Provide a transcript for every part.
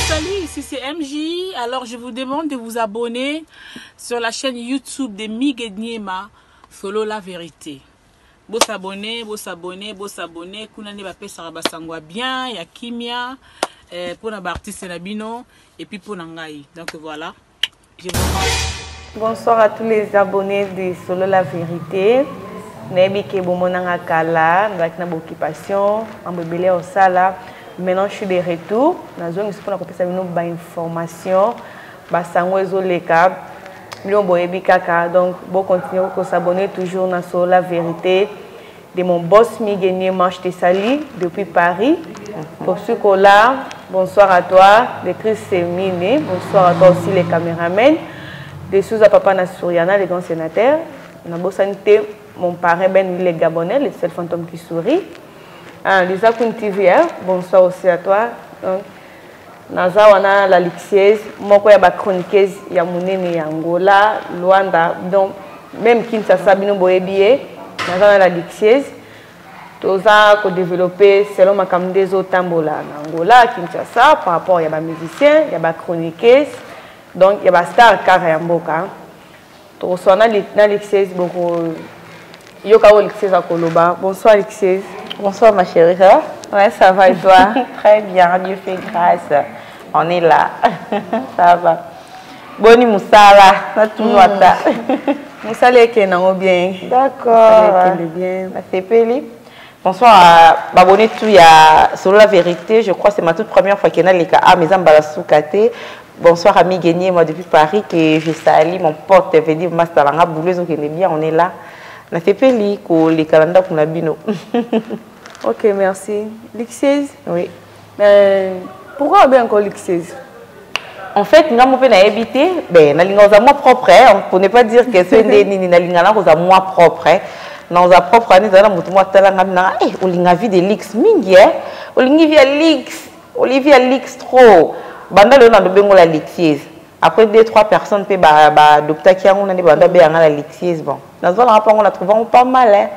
Salut, ici c'est MJ. Alors je vous demande de vous abonner sur la chaîne YouTube de Miguel Niema, Solo la vérité. Bo s'abonner, bo s'abonner, bo s'abonner. Kuna nde bapesaka basango ya bien, ya kimia, pona ba artiste na bino et puis pona ngai. Donc voilà. Je vous Bonsoir à tous les abonnés de Solo la vérité. Nayebi ke bomonanga kala, nazalaki na occupation, mambo ebele ya osala. Maintenant je suis de retour. Nazongisi mpona kopesa bino ba information, basango ezoleka. Bino boyebi kaka, donc bo continuer ko s'abonner toujours na Solo la vérité de mon boss Miguel Niema, je te salue depuis Paris. Pour ceux qui là, bonsoir à toi, de Chris Semine, bonsoir à toi aussi les caméramens, de Souza Papa Nassouriana, les grands sénateurs, Nabosante, mon parrain Ben le Gabonais, le seul fantôme qui sourit. Ah, Lisa Kun TV, hein, bonsoir aussi à toi. Donc, naza wana la Lixiez, moko ya ba chroniqueuse ya munene ya Angola, Luanda, donc même Kinshasa bino boyebi ye, naza na la Lixiez. Toza ko développer selon makambo nde ezotambola na Angola, Kinshasa par rapport ya ba musiciens, ya ba chroniqueuses, donc ya ba star kaka ya mboka. Tokoswana na Lixiez boko yoka oyo Lixiez akoloba. Bonsoir Lixiez. Bonsoir ma chérie, ça va? Ouais, ça va et toi? Très bien, Dieu fait grâce. On est là. Ça va. Boni musala, na tunwata. Musala ekende nango bien. D'accord. Musala ekende bien. Nasepeli. Bonsoir à babonné tout ya Solo la vérité, je crois que c'est ma toute première fois qu'il y a les cas mes ambala soukate. Bonsoir ami Guénier, moi depuis Paris que je salue mon pote veut dire master nga boulot qui est bien, on est là. Nasepeli ko les kalanda kuna bino. Ok, merci. Lixiez? Oui. Mais pourquoi bien encore Lixiez? En fait, nga mo pe na évité, ben na linga oza moi propre, hein, pour ne pas dire que c'est nini na linga na oza moi propre, hein. Na oza propre ani zala mutu mo tala nga na eh olinga vie de lix mingi, hein. Olingi vie lix, Olivia lix trop. Banda le na bengo la Lixiez. Après 2 3 personnes pe ba adopta ki yango na ne banda be yanga la Lixiez bon. Na zala rapport on la trouve pas mal, hein.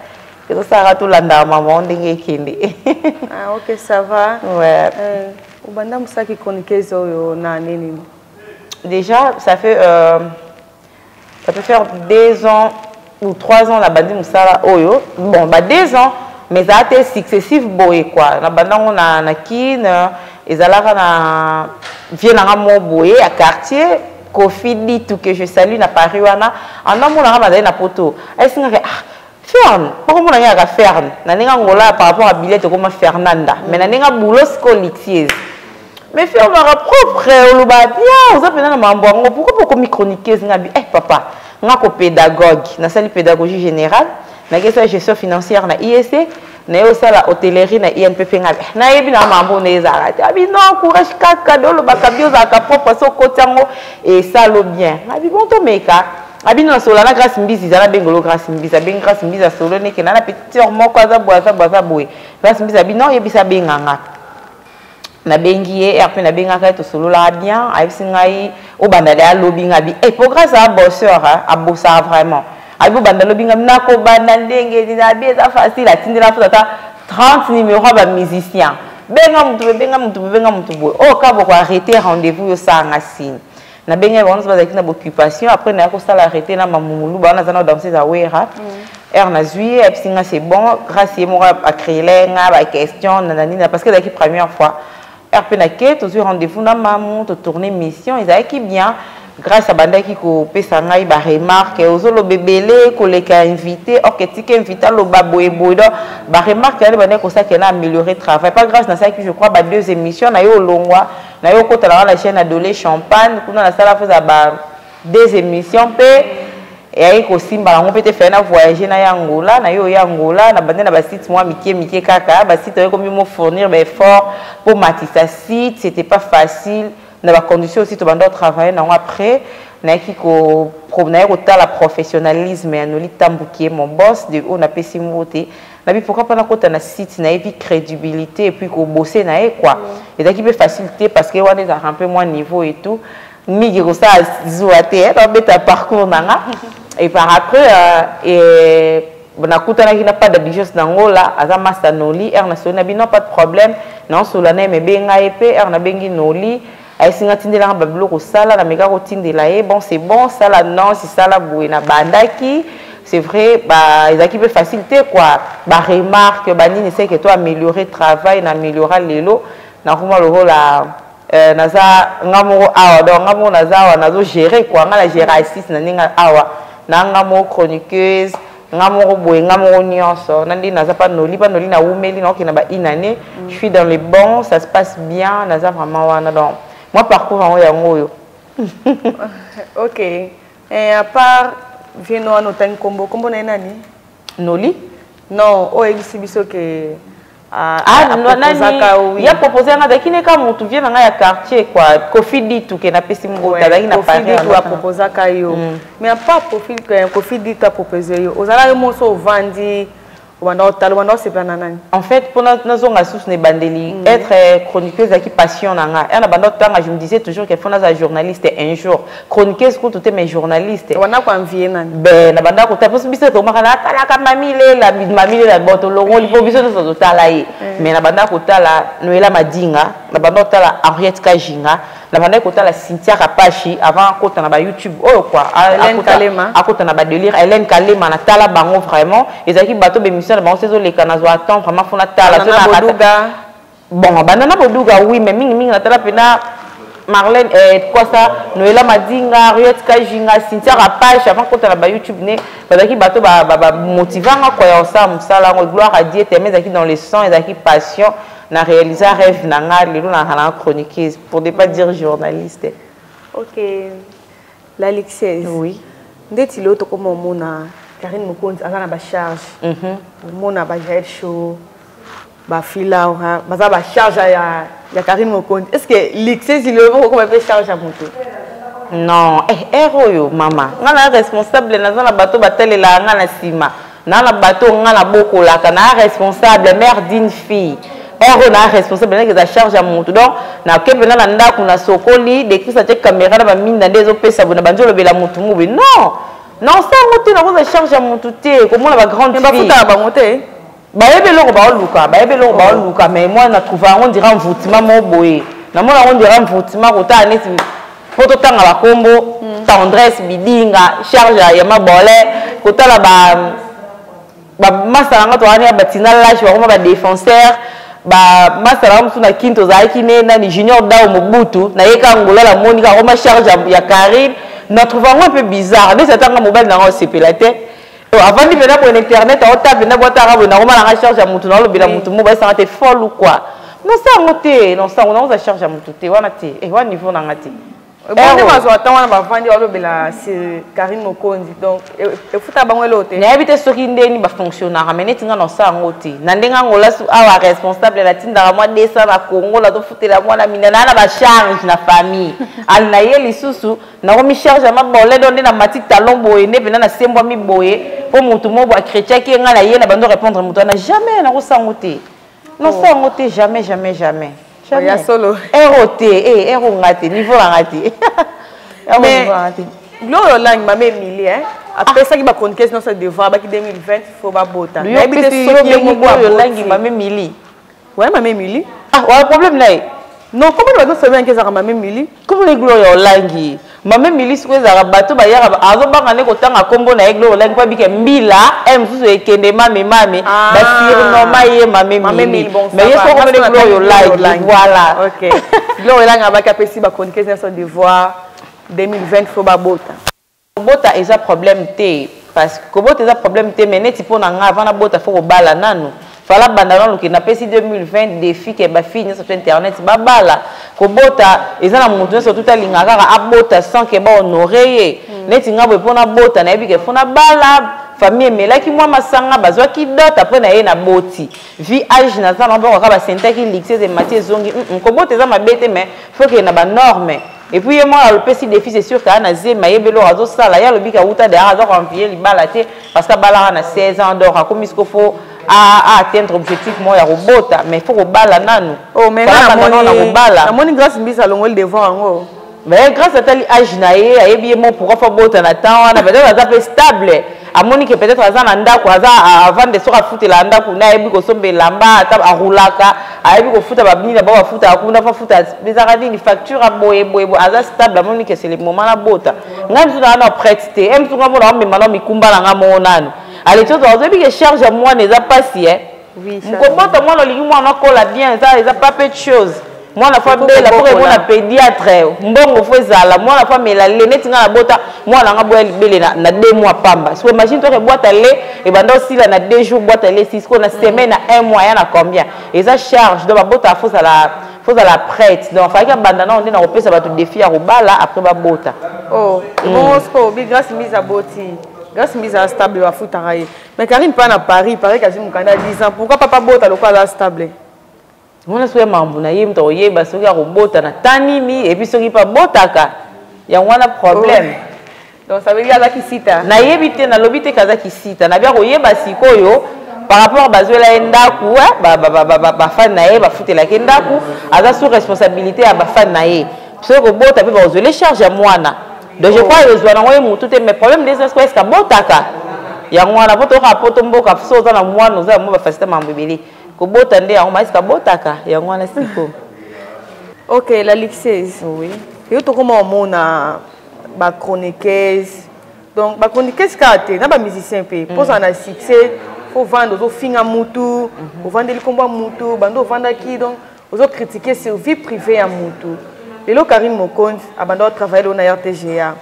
Et ça sera tout landa maman ndenge kende. Ah OK, ça va. Ouais. Obanda musaki chroniqueuse oyo na nini? Déjà, ça fait ça peut faire 2 ans ou 3 ans la bandi musala oyo. Bon, bah 2 ans, mais ça a été successif boye quoi. Na banda on na na kin ezalaka na vie na mo boye à quartier Kofi Ditou que je salue na Paris wana. En amont na bazali na poto. Esinga ah Ferne, pourquoi mon ami a Ferne? Na ninga ngola par rapport à billet comme Fernanda. Mais na ninga boulot sko Lixiez. Mais Ferne va propre oloba bien, oza pena na mambo yango. Pourquoi pourquoi mi chroniqueuse ngabi eh papa, ngako pédagogue, na sali pédagogie générale, na kesa gestion financière na ISC, na yo sala hôtellerie na INPP ngabi. Na yebi na mambo na ezala te. Abi non courage kaka dolo bakabi oza ka propre so kotiango et salo bien. Abi bon to meka. Abi non sola na grâce mbizi zala bengolo grâce mbizi, ben grâce mbizi solo ne ke na na petite sœur moko aza boa za boa za boe. Grâce mbizi abi non yebisa benganga. Na bengi ye RP na bengaka to solo la bien, ayebisi ngai o banda ya lobi ngabi. Eh pour grâce à bosseur hein, a bossa vraiment. Abi banda lobi ngabi na ko banda ndenge ni na bien ça facile atindela faut ata 30 numéros ba musicien. Benga mutu benga mutu benga mutu boe. Oh ka boko arrêter rendez-vous yo sa nga signe. Na benga ba nzo bazaki na occupation après na ko sala arrêter na mamulu ba na zana danser za wera. R na zui et puis nga c'est bon grâce à moi a créer nga ba question na nani parce que la première fois RP na ke to zui rendez-vous na mamu to tourner mission ezaki bien grâce à banda ki ko pesa ngai ba remarque ozolo bebele ko leka invité or que tike invité lo ba boye boye donc ba remarque ale banda ko ça que na améliorer travail pas grâce na ça qui je crois ba deux émissions na yo longwa na yo kota na la chaîne Adolé Champagne kuna na sala faza ba deux émissions pe et ayi ko simba nango peut faire na voyager na Angola na yo ya Angola na bande na ba site moi mikie mikie kaka ba site oyo komi mo fournir ba effort pour matisa site c'était pas facile na ba conditions aussi to bando travailler nango après na ki ko na ko tala professionnalisme ya Noli Tambu qui est mon boss de on a pesi mbote na bi pourquoi pas na kota na site na epi crédibilité et puis ko bosser na ye quoi et ça qui peut faciliter parce que wana eza un peu moins niveau et tout mingi ko sa zuwa te, hein, na beta parcours nanga et par après et na kutana ki na pas d'ambition na ngola aza master Noli R national bi non pas de problème na sola na me benga EP R na bengi Noli. Ayesi nga tindelanga babiloko osala, nameka kotindela ye. Bon, c'est bon, sala non si sala boye, nabandaki. C'est vrai, ba ezalaki mpe facile te quoi, baremarque banini, seke to améliorer travail na améliora. Lelo nakoma lokola naza nga moko awa. Donc nga moko naza awa, nazogérer quoi, nga na gérer assise na ndenge awa na nga moko chroniqueuse, nga moko boye, nga moko nyonso. Na ndenge naza pa noli pa noli, nawumeli, naokende ba une année. Je suis dans le bon, ça se passe bien, naza vraiment wana. Donc moi, parcours yango, yango oyo. Ok, et à part vieno wana otangi nkombo, nkombo na ye nani? Noli. Non, oyo oyebisi biso ke Nani ya propose nga? Azalaki ne ka motu vie na ngai ya quartier quoi, Kofi Ditu, ke napesi mbote, azalaki na Paris. Aproposaka yo, mais à part Kofi Ditu apropose yo, ozala yo moso ovandi, obanda otala, obanda osepela na nani? En fait, mpona nazonga susu na ebandeli, être chroniqueuse ezalaki passion na nga. Ya na banda otanga, je me disais toujours que faut nazala journaliste un jour. Chroniqueuse kutu te, mais journaliste. Wana koenvie nani? Ben, na banda kotala, mposo biso tokomaka natalaka Mami Lela. Mami Lela, bon, tolongoli mpo biso nyonso totala ye. Mais na banda kotala Noela Madinga, na banda kotala Henriette Kajinga, na bandaki kotala Cynthia Kapashi avant akota na bayoutube oyo quoi, akota na badélire. Hélène Kalema, natala bango vraiment. Ezalaki bato bémission na bango so ezoleka, nazwa temps vraiment fo natala. Bon, banana Boduga, oui, mais mingimingi natala mpena Marlène, quoi ça, Noëlla Madinga, Riot Kajinga, Cynthia Rapache, avant kota na ba YouTube ne, bazaki bato ba ba, ba motivanga quoi ya osala mosala yango. Gloire à Dieu, teme ezalaki dans le sang, ezalaki passion. Na réaliser rêve na nga, lelo na na chroniqueuse, pour ne pas dire journaliste. Ok, la Lixaise. Oui. Ndeti lelo tokoma omona Karine Mokonzi aza na bacharge, omona bajael Show, bafila baza bacharge ya Karine Mokonzi. Est ce que Lixaise lelo okoma mpe charge ya moto? Non, ere oyo mama, nga na responsable, naza na bato batelelaka nga na nsima, naa na bato nga nabokolaka, naa responsable, mère d'une fille. Ere oyo naa responsable, ndenge eza charge ya motu. Donc nake mpena na ndako, nasokoli, Decris atie caméra na baminda nde ezopesa boye, na bandi olobela motu mobe. Non, non, sango te, nakoza charge ya motu te. Komona bagrande fille, bafutaka bango te. Bayebi eloko baoluka, bayebi eloko baoluka. Mais moi, na trouve yango ndira mvutima mo boye, namona yango ndira mvutima kotala neti mpo totanga bakombo Tendresse Bidinga, charge ya mabole, kotala bamasala nga towana ya batina lage, bakoma badéfenseur, bamasala nga mosusu na kini tozalaki ne nani, Junior Dao Mobutu, nayeka Angola, namoni kaka akoma charge ya Karine. Na trouve yango un peu bizarre, neti atanga mobali nanga osepela te, avandi mpena boye na internet, aota mpena bwataka boye, nakoma nanga charge ya motu, naolobela motu mo bayesanga te, folle ou quoi? Nosa yango te, nosango nakoza charge ya motu te wana te, wana niveau nanga te. Bonde bazwa ntango wana bavandi balobela Karine Mokonzi, donc efuta bango eloko te. Nayebi te soki ndeni bafonctionnaka, mais neti nga nosala yango te. Na ndenge Angola awa, responsable, natindaka mwa 200 na Congo, nazofutela mwana mina, naa na bacharge na famille ali na ye lisusu, nakomi charge ya mabole. Do nde na mati talon boye, nde mpena nasembwami boye mpo motu moko boye akretiaki ye, ngai na ye na bando répondre motu wana. Jamais, nakosango te, nosala yango te, jamais, jamais, jamais. Ya solo. Ero te, ero nga te, niveau na nga te. Mais Gloire Olangi, mama Emilie, apesaki bachroniqueuse nyonso devoir, baki 2020 faut babota. Nayebi te soki ye moko Olangi, mama Emilie. Ouais, mama Emilie. Ah, wana problème na ye. Non, comment bazosomi ezalaka mama Emilie? Kombo na Gloire Olangi, mama Emili, sikoyo ezalaka bato bayaka, azobanga nde kotanga nkombo na ye Gloire Olangi mpo abike mbila e mosusu ekende mame mame, basurnoma ye mame Emili, mais ye soko komene Gloire Olangi, voilà. Ok, Gloire Olangi abaki apesi bachroniqueuse nyonso devoir, 2020 faut babota. Kobota eza problème te, parce que kobota eza problème te, mais neti mpo na nga, avant nabota, faut kobala nanu. Fala banda nanu ke napesi 2020 défi ke bafille nyonso to internet babala. Kobota eza na motu nyonso tuta alingaka kaka abota sans ke bahonore ye. Neti nga boye, mpo nabota, nayebi ke faut nabala, famille emelaki mwa masanga, bazwaki dot, après na ye naboti. Vi age naza na mpo kaka basentaki Lixese emati ezongi. Kobota eza mabe te, mais faut ke na banorme. Et puis ye mwana alopesi défi, c'est sûr kaa na zemi, ayebeli oyo azosala. Ye alobi kauta derrière, aza koenvie libala te, parce que abalaka na 16 ans d'or, akomi siko faut a atteindre objectif moko ya kobota, mais faut kobala nanu. Oh, mais na kobala. Namoni Grâce Mbisi alongoli devoir yango. Mais Grâce atali age na ye, ayebi ye mo pourquoi faut bota na temps wana. Peut-être aza mpe stable, amoni ke peut-être aza na ndako, aza avande, soki afutela ndako na, ayebi kosomba elamba, ata arulaka. Ayebi kofuta babini na bango, bafutaka kuna, fafuta ezalaka nini, facture ya boye boye boye. Aza stable, amoni ke c'est le moment nabota. Ngai mosusu naa na prête te, e mosusu ngai mona amema na mikumba na ngai moko nanu. Ale ti ozoyebi ke charge ya mwana eza mpasi e. Kobota mwana, olingi mwana akola bien, eza pas peu de chose. Mwana faut abela mpo emona pédiatre, mbongo faut ezala. Mwana faut amela le neti ngai nabota mwana nga boya libele na 2 mois pamba. So imagine toke boîte lait ebanda osila na 2 jours, boîte lait sisiko na semaine, na un mois ya na combien eza charge. Donc babota, faut ozala prête. Donc fallaki abanda nao nde na kopesa bato défi ya kobala, après babota. Oh, bongo sikoyo obi Grâce Mise aboti, Grâce Mise aza stable, bafutaka ye, mais Karine mpa na Paris, Paris kasi mokanda 10 ans, pourquoi papa bota lokola aza stable? Wana soki ya mambo na ye, moto akoyeba soki akobota na ta nini, et puis soki mpe abotaka, yango wana problème. Oh. Donc ça veut dire azaki sita? Nayebi te, nalobi te kazaki sita. Nabi akoyeba sikoyo par rapport bazwela ye ndako, bafani na ye bafutelaki ye ndako, aza sous responsabilité ya bafani na ye. Soki kobota mpe bakozwela charge ya mwana. Donc je crois ezwa nango ye motu te, mais problème nde eza est-ce abotaka, yango wana po toyoka poto mboka. So oza na mwana, oza na mwa bafacilité, mambo ebele. Kobota nde yango maisika abotaka, yango wana sikoyo. Ok, la Luxeuse. Oui. Yo tokoma omona bachroniqueuse, donc bachroniqueuse kaka te, na bamusicien mpe, mpo ozala na succès faut vanda ozofinga mutu, ovandeli nkombo ya mutu, bando ovandaki, donc ozocritiquer sur vie privée ya mutu. Lelo Karine Mokonzi abanda otravaille lelo na RTGA,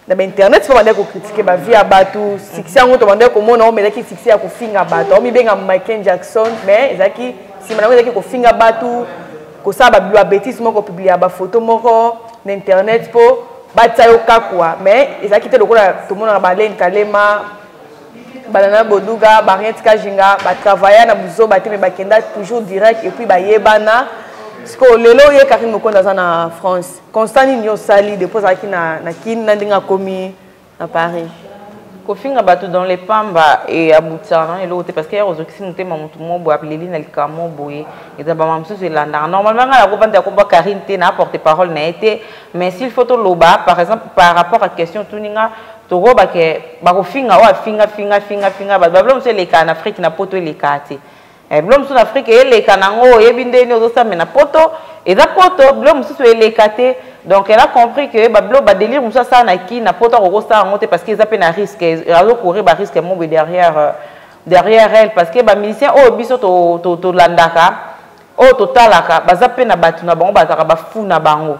na bainternet mpo bandaki kocritiquer bavie ya bato. Succès yango tobandaki komona, omelaki succès ya kofinga bato, omibenga Michael Jackson, mais ezalaki nsima nango ezalaki kofinga bato, kosala babêtise moko, kopublier bafoto moko na internet mpo batia yo kakwa. Mais ezalaki te lokola tomonaka balene Kalema, banana boduga, bariet Kajinga, batravailla na buzoba te, mais bakenda toujours direct et puis bayebana. Sikoyo lelo ye Karine Mokonzi aza na France, constat nini osali depuis ozalaki na Kini na ndenge akomi na Paris? Kofinga bato dans les pamba e abutisaka na eloko te, parce que ya kozokisi motema motu mo boye, aleli na likambo boye, eza bama mosusu elandaka. Normalement ngai nakovanda komba Karine te, na porte parole na ye te, mais s'il faut toloba, par exemple par rapport à question tuninga, tokoba ke bakofinga oyo afinga finga finga finga bato, babilo mosusu elekaka na Afrique, na poto elekaka te. Bilo mosusu na Afrique eleka nango, oyebi ndeni ozosame na poto, eza poto, bilo mosusu eleka te. Donc elle a compris que babilo badélire mosusu asala na ki na poto akokosala yango te, parce que eza mpe na risque, azocourir barisque mo boye derrière elle, parce que bamusicien oyo biso tolandaka, oyo totalaka, baza mpe na bato na bango, bazalaka bafu na bango.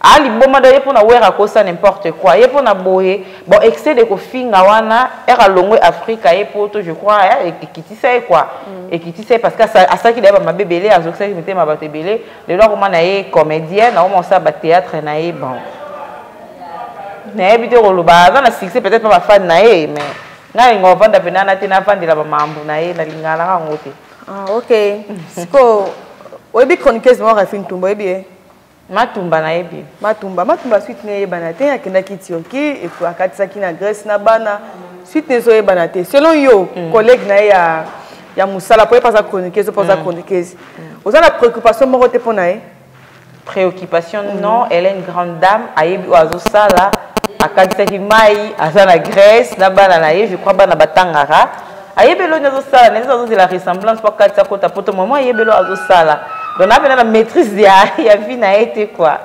Aliboma do ye mpona wera akosa n'importe quoi, ye mpona boye. Bon, excès de kofinga wana, ere alongwe Afrique aye poto, je crois ekitisa ye quoi, ekitisa ye, parce que asalaki daye bamabe ebele, azokisaki mitema bato ebele. Lelo akoma na ye comédien, akoma kosala bathéâtre na ye. Bon, nayebi te koloba, aza na succès peut-être mpa bafani na ye, mais ngai nalinga kovanda mpena na te, navandela bamambu na ye, nalingaka nanga yango te. Ah, ok. Sikoyo oyebi chroniqueuse moko, Rafine Ntumba, oyebi ye? Matumba, nayebi. Matumba, Matumba, suite ne eyebana te. Akendaki Turquie et akatisaki na Grèce na bana, suite ne ezoyebana te. Selon yo, collègue na ye ya mosala, po ye mpe aza chroniqueuse, mpo aza chroniqueuse, oza na préoccupation moko te mpo na ye? Préoccupation, non. Elle est une grande dame, ayebi oyo azosala. Akatisaki mai, aza na Grèce na bana na ye, je crois bana batangaka. Ayebi eloni azosala na azozela ressemblance mpo akatisa kota poto. Mama ayebi elo azosala, donc napena na maîtrise ya vie na ye te quoi.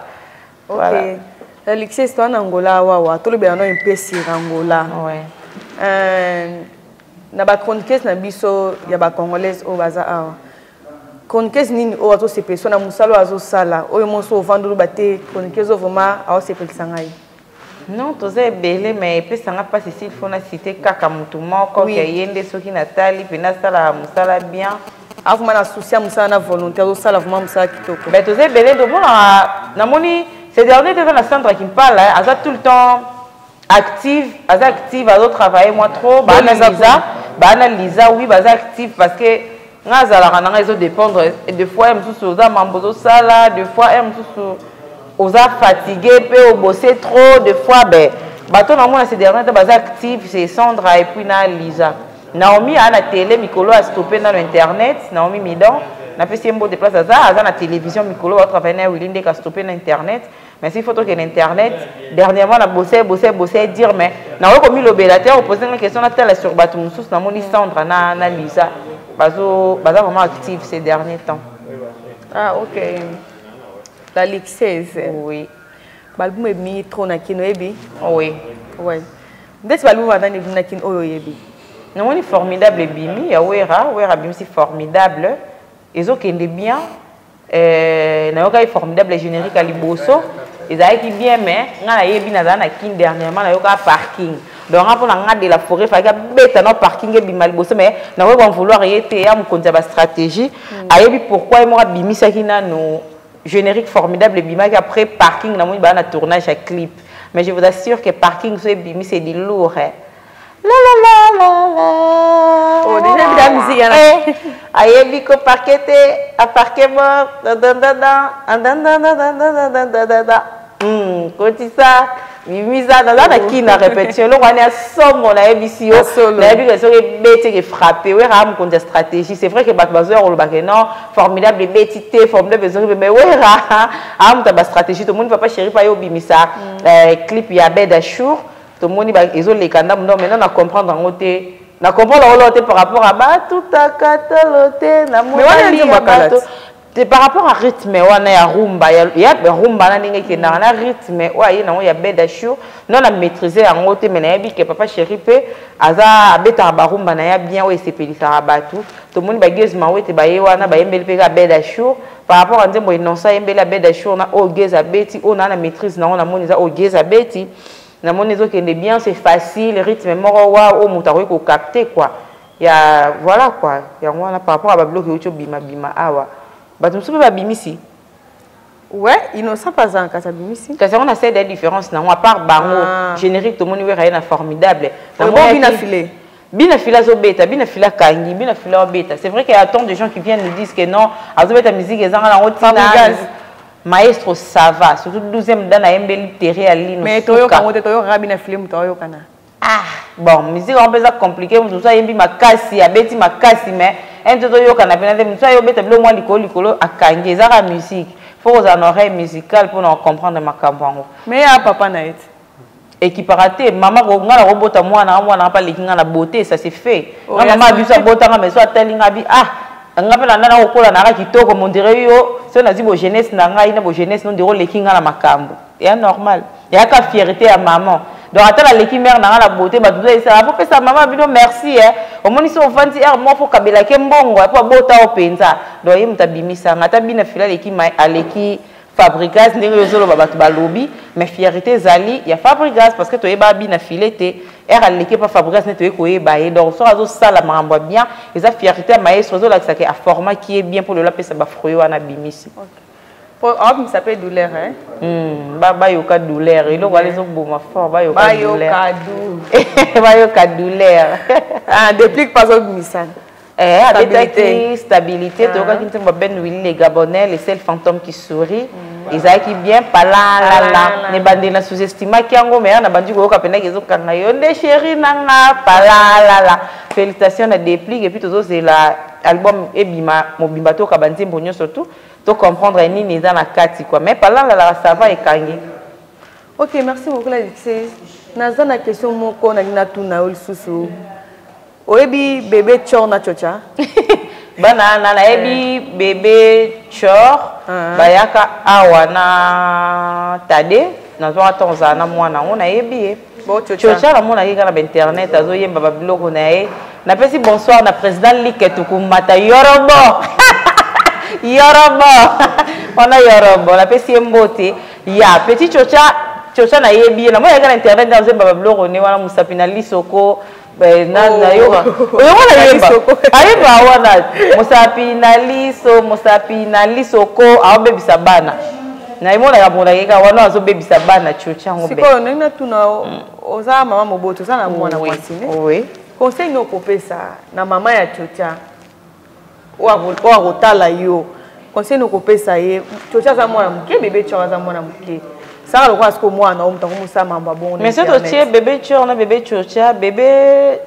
Ok, Alexis, toa na Angola awawa, tolobela no mpe sur Angola. Ouais. Na bachroniqueuse na biso ya bacongolaise oyo baza awa, chroniqueuse nini oyo azosepelisa na mosala oyo azosala, oyo moso ovanda oloba te, chroniqueuse oyo vraiment aosepelisa ngai? Non, toza ebele, mais epesanga mpasi s'il faut na cité kaka motu moko. Oui. Ke ye nde soki natali mpe nasalaka mosala bien. Avuma na souci ya mosala, na volonté, azosala vraiment mosala kitoko. Ben, toza ebele. Tomonaka, namoni ces dernier te, eza na centre ya Kimpala, aza tout le temps active, aza active, azotravaille moi trop. Baana Liza, baana Liza, oui, baza active, parce que nga azalaka nanga, ezodépendre des fois ye mosusu oza mambo ozosala, des fois ye mosusu oza fatigué mpe obose trop des fois. Ben, bato namona ces dernier temps baza active, c'est Sandra et puis na Lisa. Naomi aa na télé mikolo, astoppe nano internet. Naomi Midon, napesi ye mbote place aza, aza na télévision mikolo, batravaille na Wili Ndeka, astoppe na internet. Mais s'il faut tokende internet, dernièrement na bose bose bose dire, mais nakoki komilobela te. Opose nga question, natala sur bato mosusu, namoni Sandra na Lisa baza vraiment active ces derniers temps. Ah ok, la Luxaise. Oui. Baalbum ebimi trop na Kino, oyebi? Oui. Ouais, ndeti baalbum banani ebimi na Kino oyo oyebi? Namoni Formidable ebimi ya Wera. Wera abimisi Formidable, ezokende bien. Nayokaki Formidable générique ya liboso, ezalaki bien, mais nga nayebi, nazala na Kin dernièrement, nayokaka Parking. Donc nga, mpona nga, de la forêt faki abeta na Parking ebima liboso, mais nakoki bamvouloir ye te, ya mokonzi ya bastratégie. Ayebi pourquoi ye moko abimisaki nano générique Formidable, ebimaki après Parking. Namoni baa na tournage ya clip, mais je vous assure que Parking so ebimi, c'est du lourd, eh. La la la la la. Oh, déjà bila musique yana. Eh, ayebi ko parke te, aparke mort dandandanda. Kotisa bimisa, naza na Kini na répétition, eloko wana ya somo. Nayebisi yo, nayebi ke soki ebeti, eke frappe. Wera mokonzi ya stratégie. C'est vrai que bato bazoya kolobake non, Formidable ebeti te, Formidable ezoki, mais Wera aa moto ya bastratégie. Tomoni Papa Chéri pa ye obimisa clip ya Bed Ashour, tomoni ezoleka ndambo ndambo. Maintenant na comprendre yango te, na comprendre yango te par rapport à batutaka tolo te na mobali ya bato te, par rapport à rythme wana ya rumba, ya rumba na ndenge ekendaka na rythme oyo aye nango ya Bed Ashour. Non, na maîtrise yango te, mais nayebi ke Papa Chéri mpe aza abetaka barumba na ya bien oyo esepelisaka bato. Tomoni bageze Mawete baye wana, bayembeli mpe kaka Bed Ashour. Par rapport à nzembo Enonsa ayembeli ya Bed Ashour na oyo Geze abeti, oyo naa na maîtrise nango, namoni eza oyo Geze abeti. Namoni ezokende bien, c'est facile, rythme moko wa oyo moto akoki kocapter quoi. Ya voilà quoi, yango wana par rapport à babiloko euti obimabima awa, bato mosusu mpe babimisi. Ouais, Innocent mpe aza na kati, abimisi. Kasi yango na sede ya différence nango à part bango. Ah. Générique, tomoni Wera ye na Formidable. Bina File. Bina File azobeta, Bina File akangi, Bina File azobeta. C'est vrai qu'il y a tant de gens qui viennent nous disent que non, azobeta musique ezanga nango ntina. Maestro, ça va, surtout 12e dan ayembeli tere ya lino. Mais toyoka yango te, toyokaka Bina File, moto aoyokana. Ah bon, musique yango mpe eza compliqué. Moto mosusu ayembi makasi, abeti makasi, mais un te toyokana mpena te. Mosusu ayobeta bilo mwa likolo likolo, akangi. Eza kaka musique, faut kozala na oreille musicale mpona kocomprendre makambo yango. Mais ya papa na ye te. Ekipaka te mama. Nga na kobota mwana, mwana mpe aleki nga na beauté, ça c'est fait. Nga mama biso abotanga, mais so atali nga bi, ah, nga mpe na nda nakokola naka kitoko mondire yo. So nazwi bojeunesse na ngai na bojeunesse, nondire oleki nga na makambo ya normal, yaka fierté ya maman. Donc ata naleki mare na nga na beauté, bato esala po pesa mama bino merci. E omoni so ovandi aire moko, fo kabelake mbongo po abota o mpenza. Donc ye moto abimisanga. Ata Bina Fila aleki, aleki Fabrigas ndenge ozoloba, bato balobi, mais fierté ezali ya Fabrigas, parce que toyeba Bina File te. Ere aleki mpa Fabrigas nde toye koyeba ye. Donc soki azosala makambo ya bien, eza fierté ya maestro, ezolakisaka aformaki ye bien mpo lelo apesa bafruit wana abimisi. Aobimisa mpe douleur. Bayoka douleur, eloko wana ezoboma fort, bayoka douleur, Bayoka bayoka douleur. Déplique mpe azobimisa. Eh, abetaki Stabilité, toyokaki nzembo Ben Willy le Gabonais, le seul fantôme qui sourit. Ezalaki bien palalala. Na ebandeli na sous-estimaki yango, mais na bandi koyoka mpendaki ezokanga yo nde chéri nanga palalala. Félicitation na Déplique, et puis tozozela album ebima mobimba, toyoka banzembo nyonso tu tocomprendre nini eza na kati quoi. Mais palalalaka, ça va, ekangi. Ok, merci beaucoup la Luxaise. Naza na question moko nalingi natuna yo lisusu. Oyebi bébé Chor na Chocha? Bana na nayebi bébé Chor. Bayaka awa na tade, nazwaka ntango ozala na mwana yango, nayebi ye. Chocha namonaki kaka na bainternet, azoyemba babiloko na ye. Napesi bonsoir na président Like Tukumata Yorobo, Yorobo wana, Yorobo, napesi ye mbote ya petit Chocha. Chocha nayebi ye, namonaki kaka na internet nde azoyemba babiloko ne wana, mosapi na lisoko. Nayoka oyo nayemba, ayemba wana mosapi na liso, mosapi na lisoko, aobebisa bana. Nayemonaka monaki kaka wana azobebisa bana, Chocha yango. Sikoyo ndenge natuna, oza mama moboto, oza na mwana mwasi ne? Oui. Conseil nini okopesa na mama ya Chocha oyo akotala yo? Conseil nini okopesa ye? Chocha aza mwana moke, bébé Chor aza mwana moke, saka lokola sikoyo mwana o moto akomosala mambo ya bongo. Mais soki totie bébé Chor na bébé Chocha, bébé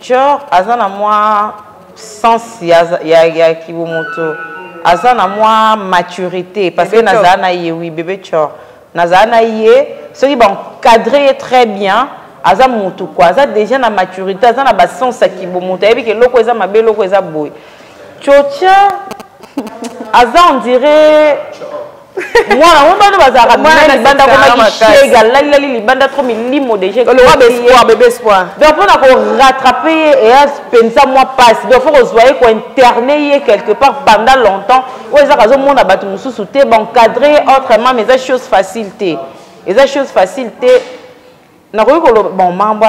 Chor aza na mwa sens ya kibomoto, aza na mwa maturité, parce que nazala na ye. Oui, bébé Chor, nazala na ye. Soki baencadre ye très bien, aza motu quoi, aza déjà na maturité, aza na basens ya kibomoto, ayebi ke eloko eza mabe, eloko eza boye. Chocha Aza on dirait mwana ngo bana bazalaka bina libanda komaki shege alalilali libanda trop milimo déjà. Oloba espoir, bébé espoir. Donc mpona korattraper ye eya mpenza mwa mpasi. Donc faut kozwa ye, kointerner ye quelque part pendant longtemps, oyo ezaka azomona bato mosusu te, baencadrer ye autrement. Mais eza chose facile te, eza chose facile te. Nakoki koloba bon mambo.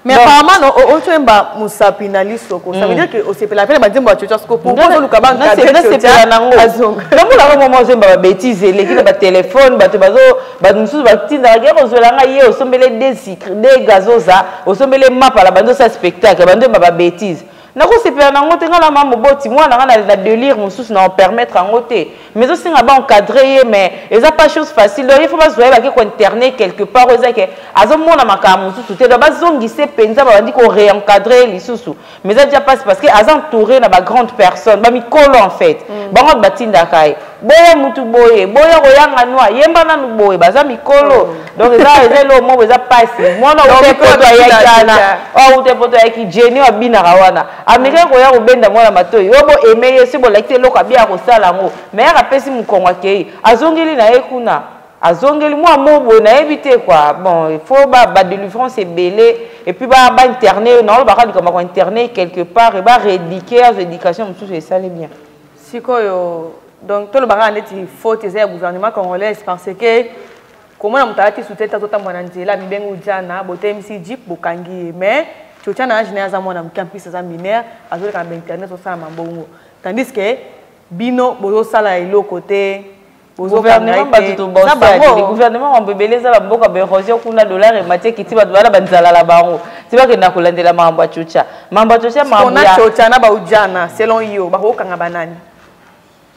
Mais apparemment otoyemba mosapi na lisoko, ça veut dire que osepela mpe na banzembo ya Tiotia. Siko pourquoi ozoluka? Nasepela nango. Namonaka mama ozoyemba babêtises, eleki na batelefone. Bato bazo, bato mosusu batindaka ke kozwela ngai ye, osombele de sucre, de gazoza, osombele mapala, bandi osala spectacle, bandi oyemba babêtises. Nakosepela nango te. Ngai na ma moboti mwana nga na délire mosusu na opermettre yango te, mais osenga baencadrer ye, mais eza pas chose facile. Donc il faut bazwa ye, bake kointerner quelque part oyo eza ke azomona makambo mosusu te. Donc bazongise mpenza, babandi koréencadrer ye lisusu. Mais eza déjà passe parce que aza entouré na bagrande personne, bamikolo en fait. Bango batindaka ye boya mutu boye, boya koyanga nwa, yemba nanu boye, baza mikolo. Donc eza eloko moko eza pasi. Mwana ute poto ayaki wana, oyo ute poto ayaki jeni abinaka wana, amekaki koya kobenda mwana matoi oyo bo aime ye. So bolakisi eloko abia kosala yango, mais yaka apesi mokongo, akei, azongeli na ye kuna, azongeli mwa mo boye, nayebi te quoi. Bon, il faut badélivrance ebele et puis bainterner. Naolobaka likambo ya kointerner quelque part e barééduquer, azwa éducation mosusu, esali bien. Sikoyo donc tolobaka neti faute eza ya gouvernement congolaise, parce que komona moto alati soutien te, azotambola na nzela, mibengi ujana, botelemisi jeep, bokangi ye. Mais Tiotia na age na ye, aza mwana moke, en plus aza mineur, azoleka na bainternet, azosala mambongo, tandis que bino bozosala eloko te. Gouvernement, bato tobosali gouvernement mambo ebele. Eza bamboka baérosion kuna, dollar emati, ekiti, bato bana banzala na bango ti bakenda kolandela makambo ya Tiotia, makambo ya Tiotia. Makambo ya Tiotia na baujana, selon yo bakokanga banani?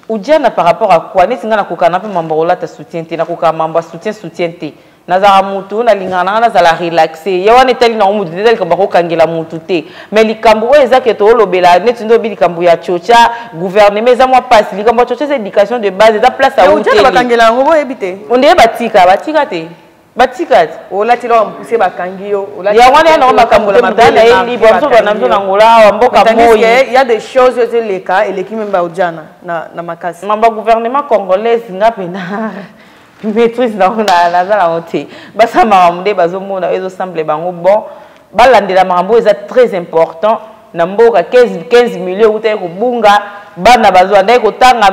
Ujana par rapport à quoi? Neti nga nakokana mpe mambo kolata soutien te, nakokaka mambo ya soutien soutien te. Nazalaka mutu nalingaka nanga nazala relaxe. Ye wana etali nango mutu te, eza likambo akokangela mutu te. Mais likambo oyo eza ke toolobela neti nde obi likambo ya Tiotia, gouvernement eza mwa mpasi. Likambo ya Tiotia eza éducation de base, eza place. Bakangela yango, boyebi te. Ondeye batika, batika te, batika te. Olati eloko mokuse, bakangi yo. Yango wana ya nango makambo te. Moto na ye libre, biso bana biso na Ngola awa, mboka moi. Il y a des choses oyo ezoleka, eleki même baojana na makasi. Mambo ya gouvernement congolaise, nga mpena maîtrise nango naza nango te. Basala makambo nde bazomona oyo ezosemble bango bon, balandela makambo oyo eza très important na mboka. 15 million eutaki kobunga, bana bazwa ndaki kotanga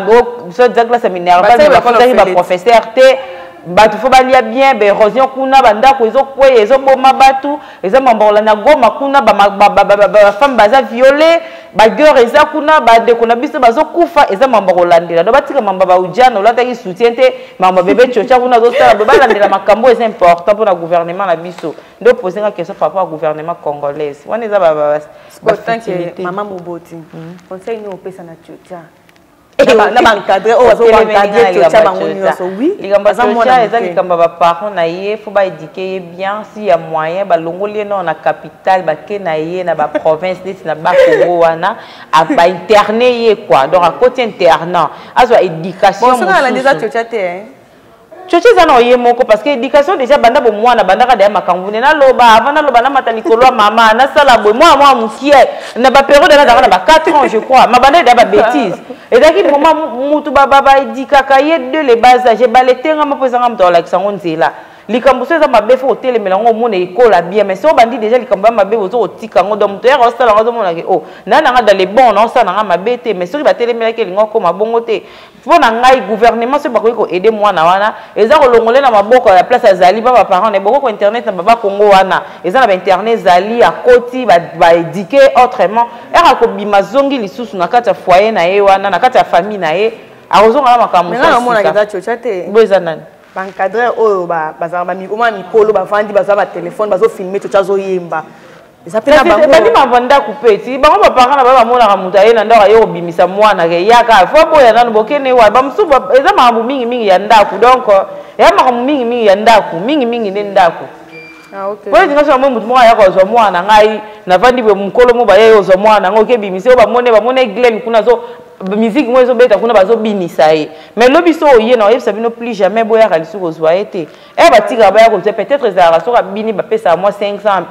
so eza classe ya minerval, bafutaki baprofesseur te. Bato faut balia bien. Baérosion kuna, bandako ezokweya, ezoboma bato. Eza mambo kolanda. Goma kuna, bafemme baza violé, baguerre eza kuna, bandeko na biso bazokufa. Eza mambo kolandela. Donc batika mambo baujana, olataki soutien te, mambo bébé Tiotia kuna azosala boye. Balandela makambo eza important mpona gouvernement na biso. Nde opose nga question par rapport à gouvernement congolaise wana, eza bafutilité. Mama moboti, conseil nini opesa na Tiotia na baencadrer oyo bazoencadrer Tiotia bango nyonso? Oui. Likambo ya Tiotia eza likambo ya baparent na ye. Faut baéduquer ye bien. Si ya moyen, balongoli ye nao na capitale, bake na ye na baprovince neti na Bakongo wana, bainterner ye quoi. Donc akoti internat, azwa éducation. Mosusu eza Tiotia te. Tiotia eza na ye moko, parce que éducation déjà banda bomwana, bandaka deya makambo nde naloba avant naloba, namata likolo ya mama, nasala boye. Mwana mwana mokie na bapériode nazalaka na ba 4 ans, je crois, mabanda deya babêtise. Ezalaki vraiment mutu baéduquaka ye de le bas âge. Ebale etengama mpo ezanga moto alakisa yango nzela. Likambo so eza mabe, faut kotelemela yango, omona ekola bien. Mais so obandi déjà likambo ya mabe, ozo kotika yango. Donc moto yaka osala yango, azomonake o na nanga dans le bon, na osala nanga mabe te. Mais soki batelemelaki, elingi okóma bongo te. Mpo na ngai, gouvernement soki bakoki koaider mwana wana, eza kolongole na maboko ya place azali ba baparent na bokoko internet na baba Kongo wana, eza na bainternet, ezali akoti, baéduquer autrement. Ere akobima, zongi lisusu na kati ya foyer na ye wana, na kati ya famille na ye, akozonga na makambo. Mosusu eza nani? Baencadrer oyo bazalaka omona mikolo, bavandi, bazwa batelefone, bazofilmer Tiotia azoyemba. Bandi mambo ndako mpe ti bango baparent na ba bamonaka moto aye na ndako, aye kobimisa mwana ke yaka, faut boya nanu bokende wa bamosusu. Eza makambo mingimingi ya ndako. Donc eya makambo mingimingi ya ndako, mingimingi nde ndako. Po ete nga so namoni motu moko aya kozwa mwana na ngai, navandi boye, mokolo mo baye ozwa mwana na ngai, okebimisa oyo bamone, bamone Glen kuna, azo musique moko ezobeta kuna, bazobinisa ye. Mais lobi so oye na oyebisa bino, plus jamais boyaka lisusu kozwa ye te. E batikaka baya kozwa, peut-être ezalaka soki abini, bapesaka mwa 500,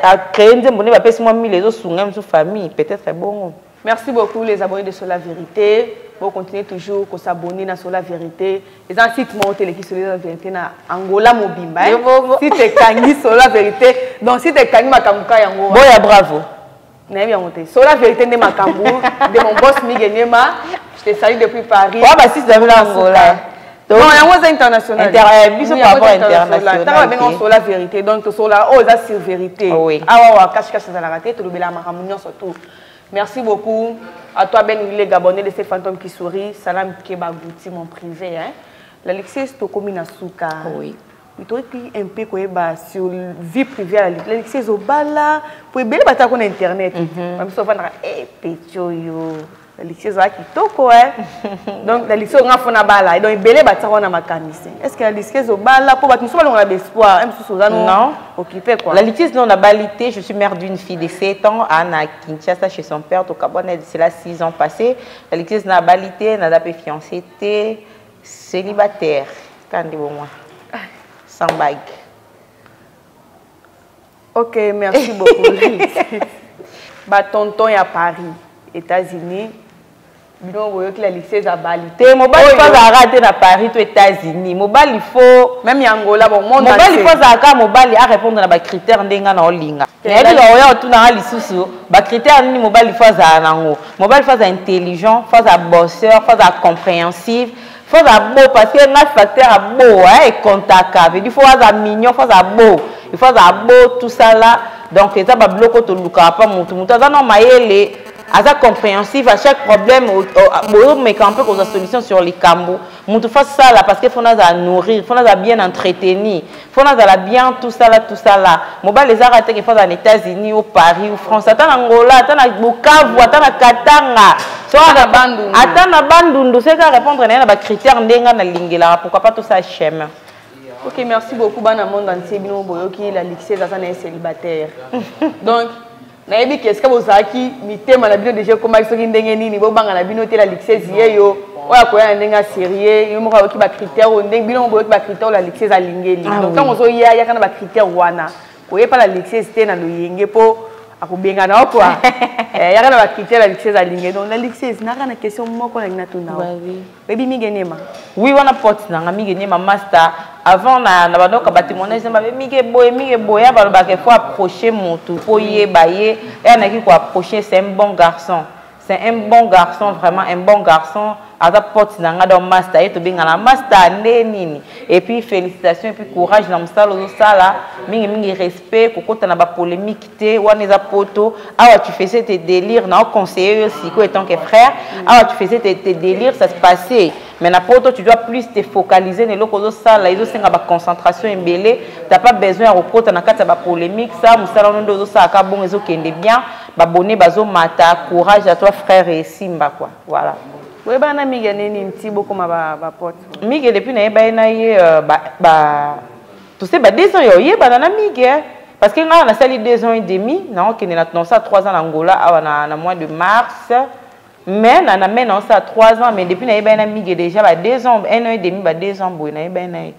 acréer nzembo nde bapesi mwa 1000, ezosunga mosu famille, peut-être bongo. Merci beaucoup les abonnés de Sola Vérité. Vous continuez toujours à s'abonner à Sola Vérité. Eza un site moko te eleki Sola Vérité na Angola mobimba. Hein? Site ekangi Sola Vérité. Donc site ekangi makambo ka yango. Boya bravo. Nayebi yango te. Sola Vérité nde makambo de mon boss Miguel Niema. Je te salue depuis Paris. Ouais, bah si c'est Angola. Non, yango eza international. Inter, eh, biso par rapport international. Tanga babenga sola vérité. Donc sola oh eza sur vérité. Oui. Awa wa cache cache ezalaka te tolobela makambo nyonso tout. Merci beaucoup à toi Ben Willy Gabonais de ces fantômes qui sourit. Salam Keba Gouti mon privé hein. L'Alexis tokomi na suka. Oui. Toki un peu koyeba sur vie privée ya L'Alexis obala po ebele bataka na internet. Ba biso vandaka eh petit oyo. L'Alexis ezala kitoko hein. Donc l'Alexis nga fona bala. Donc ebele bataka na makanisi. Est-ce que l'Alexis obala po bato mosusu balongola ba espoir, hein mosusu oza non occupé quoi. L'Alexis non nabali te, je suis mère d'une fille de 7 ans à Kinshasa chez son père tokabwana c'est là 6 ans passés. L'Alexis na bali te, naza pe fiancé te, célibataire. Kandi bon moi. Sans bague. Ok, merci beaucoup. Ba tonton ya Paris, États-Unis. Bino boyoki la lycée za bali. Te mobali faut azalaka te na Paris to États-Unis. Mobali faut même ya Angola bon monde mobali faut azalaka mobali a répondre na ba critères ndenge na olinga. Nayebi ka oya otunaka lisusu ba critères nini mobali faut azala nango. Mobali faut azala intelligent, faut azala bosseur, faut azala compréhensif, faut azala beau parce que nga facteur ya beau hein ekontaka. Veut dire faut azala mignon, faut azala beau. Il faut azala beau tout ça là. Donc eza ba biloko tolukaka pa mutu. Mutu aza na mayele, aza compréhensif à chaque problème, boyomeka mpe kozwa solution sur likambo. Mutu faut sala parce que faut nazala nourrir, faut nazala bien entretenir, faut nazala bien tout ça là, tout ça là. Mobali ezaka te ke faut azala na États-Unis ou Paris ou France, ata na Angola, ata na Bukavu, ata na Katanga, so Ata na Bandundu. Ata na Bandundu, c'est qu'à répondre na ba critères ndenga na lingelaka, pourquoi pas tout ça chemin. Ok, merci beaucoup bana monde entier bino boyoki la lycée aza na célibataire. Donc nayebi ke esika bozalaki mitema na bino déjà ekomaki soki ndenge nini bobanga na bino te la lycée yeyo oyo akoya na ndenge ya sérieux yo moko ayoki ba critères oyo ndenge bino boyoki ba critères oyo la lycée alingeli. Donc ntango ozoya yaka na ba critères wana koyepa la lycée te na loyenge mpo akobengana yo quoi. Yaka na ba critères la lycée alingeli. Donc la lycée naka na question moko nalingi natuna yo. Oyebi Mige Niema? Oui, wana pote nanga Mige Niema master. Avant na na bandoka ba témoignage ba Mige boye Mige boye ba ba faut approcher motu po yeba ye et na ki ko approcher, c'est un bon garçon. C'est un bon garçon, vraiment un bon garçon. Aza pote nanga donc master ye to benga na master nde nini. Et puis félicitations et puis courage na musala ozo sala mingi mingi respect kokota na ba polémique te wana eza poto. Awa tu faisais tes délires na conseiller yo siko étant que frère. Awa tu faisais tes délires, ça se passait. Mais na poto tu dois plus te focaliser na eloko ozo sala, ezo senga ba concentration ebele. T'as pas besoin ya kokota na kati ya ba polémique ça musala wana nde ozo sala ka bongo ezo kende bien. Ba bonné bazo mata, courage à toi frère et Simba quoi. Voilà. Oui, ba na Mige nini nti bokoma ba pote. Mige depuis na yeba na ye ba, ba tu sais ba 2 ans yo yeba na Mige hein. Parce que nga na sali 2 ans et demi, na okende na non ça 3 ans na Angola awa na mois de mars. Mais na na mais non ça 3 ans mais depuis na yeba na Mige déjà ba 2 ans, 1 an et demi ba 2 ans boy na yeba na ye.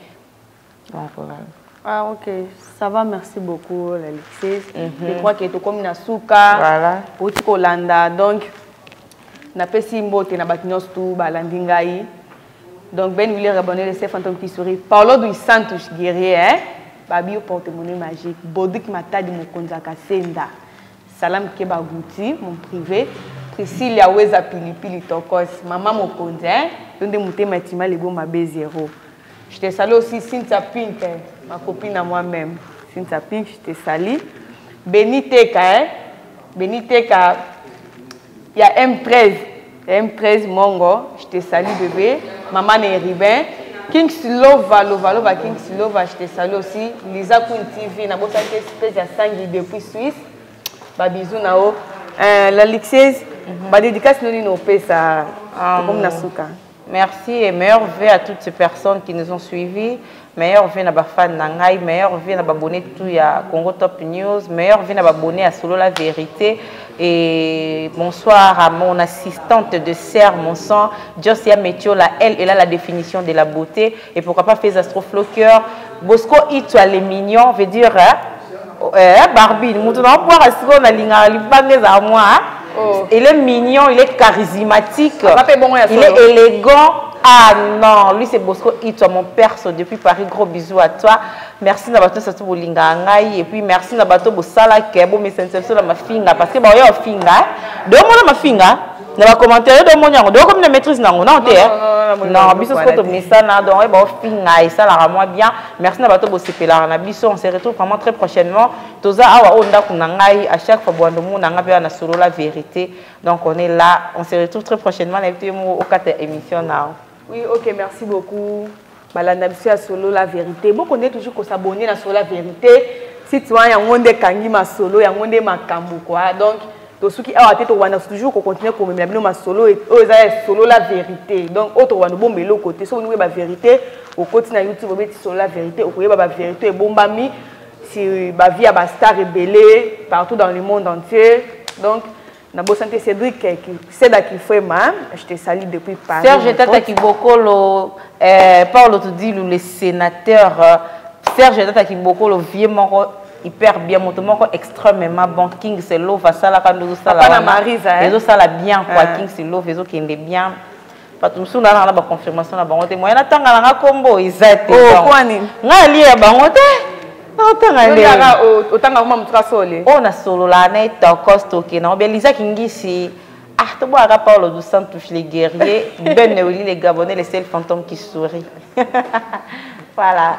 Donc voilà. Ah ok, ça va, merci beaucoup l'Alexis. Je crois que tu comme na suka. Voilà. Pour Kolanda donc napesi mbote na bato nyonso tu balandi ngai. Donc Ben Willy Rabonné, le chef fantôme qui sourit. Paulo dos Santos guerrier hein. Babi au porte-monnaie magique. Bodik Matadi mokonzi ya Kasenda. Salam Keba Gouti, mon privé. Priscilla Weza Pilipili Tokos, maman mokonzi hein. Yonde mutema tima lebo mabe zéro. Je te salue aussi Cynthia Pink, hein, ma copine à moi-même. Cynthia Pink, je te salue. Benny Teka, hein. Benny Teka, il y a M13. M13 Mongo, je te salue bébé. Maman Neribin. King Silova, Lova, Lova, King Silova, je te salue aussi. Lisa Queen TV, na bossa espèce ya sangi depuis Suisse. Ba bisous nao. La Lixese, ba dédicace noni no pesa. Comme na suka. Merci et meilleurs vœux à toutes ces personnes qui nous ont suivis. Meilleurs vœux na ba fan na ngai, meilleurs vœux na ba abonné tout ya Congo Top News, meilleurs vœux na ba abonné à Solo la Vérité. Et bonsoir à mon assistante de serre, mon sang, Josia Metiola, elle, elle a la définition de la beauté. Et pourquoi pas faire Astrofloqueur, Bosco Itua les mignons, veut dire, hein? Barbie, nous avons pouvoir assurer na linga, libangeza à moi, hein? Oh. Il est mignon, il est charismatique. Aza mpe bongo ya Il solo. est élégant. Ah non, lui c'est Bosco Itwa, mon perso depuis Paris. Gros bisous à toi. Merci na bato surtout bolinga ngai et puis merci na bato bosala ke bo misenception na mafinga parce que ba oyo finga. De mona mafinga na ba commentaire de mona yango. De comme na maîtrise nango non te. Non, non, non, non, Non, biso non, sikoyo non, mesana donc oyo baofinga esalaka mwa bien. Merci na bato bosepelaka na biso. On se retrouve vraiment très prochainement. Toza awa oyo ndako na ngai à chaque fois bwando mona nga mpe na solo la vérité. Donc on est là, on se retrouve très prochainement na biso moko okata émission na. Oui, ok, merci beaucoup. Balanda biso ya Solo la vérité. Bokonde toujours kosabonner na Solo la vérité. Site wana yango nde ekangi masolo, yango nde makambo quoi. Donc tosuki awa te, tokobanda toujours kocontinue komemela bino masolo oyo eza ya Solo la vérité. Donc oyo tokobanda obomba eloko te. Soki olingi oyeba vérité, okoti na YouTube, obeti Solo la vérité, okoyeba bavérité ebombami si bavie ya bastar ebele partout dans le monde entier. Donc nabosani te Cédric Seda Kifwema, je te salue depuis Paris. Serge mon Tata pote. Kibokolo, Paulo Tudilu, le sénateur, Serge Tata Kibokolo, vieux moko hyper bien, moto moko extrêmement bon. King c'est love, asalaka ndozo sala Papa na wana. Marisa, hein? Ezo sala bien quoi, Ah. King c'est love, ezo kende bien. Bato mosusu na na ba confirmation na bango te. Moyen natanga nanga kombo eza te. Oh, Donc, kwa nini? nga alie ya bango te. Naotanga Yo nde. yaka, otanga kuma motuka sole. Oyo nasolola na ye tokos tokende yango bien. Lizaki Ngisi, ah, tobwaka Paulo dos Santos, les guerriers, Ben Neoli, les Gabonais, les seuls fantômes qui sourient. Voilà.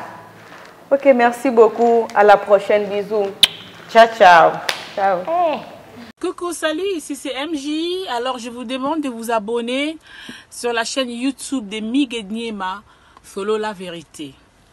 Ok, merci beaucoup. À la prochaine. Bisous. Ciao, ciao. Ciao. Hey. Coucou, salut, ici c'est MJ. Alors, je vous demande de vous abonner sur la chaîne YouTube de Migue Niema, Solo la vérité.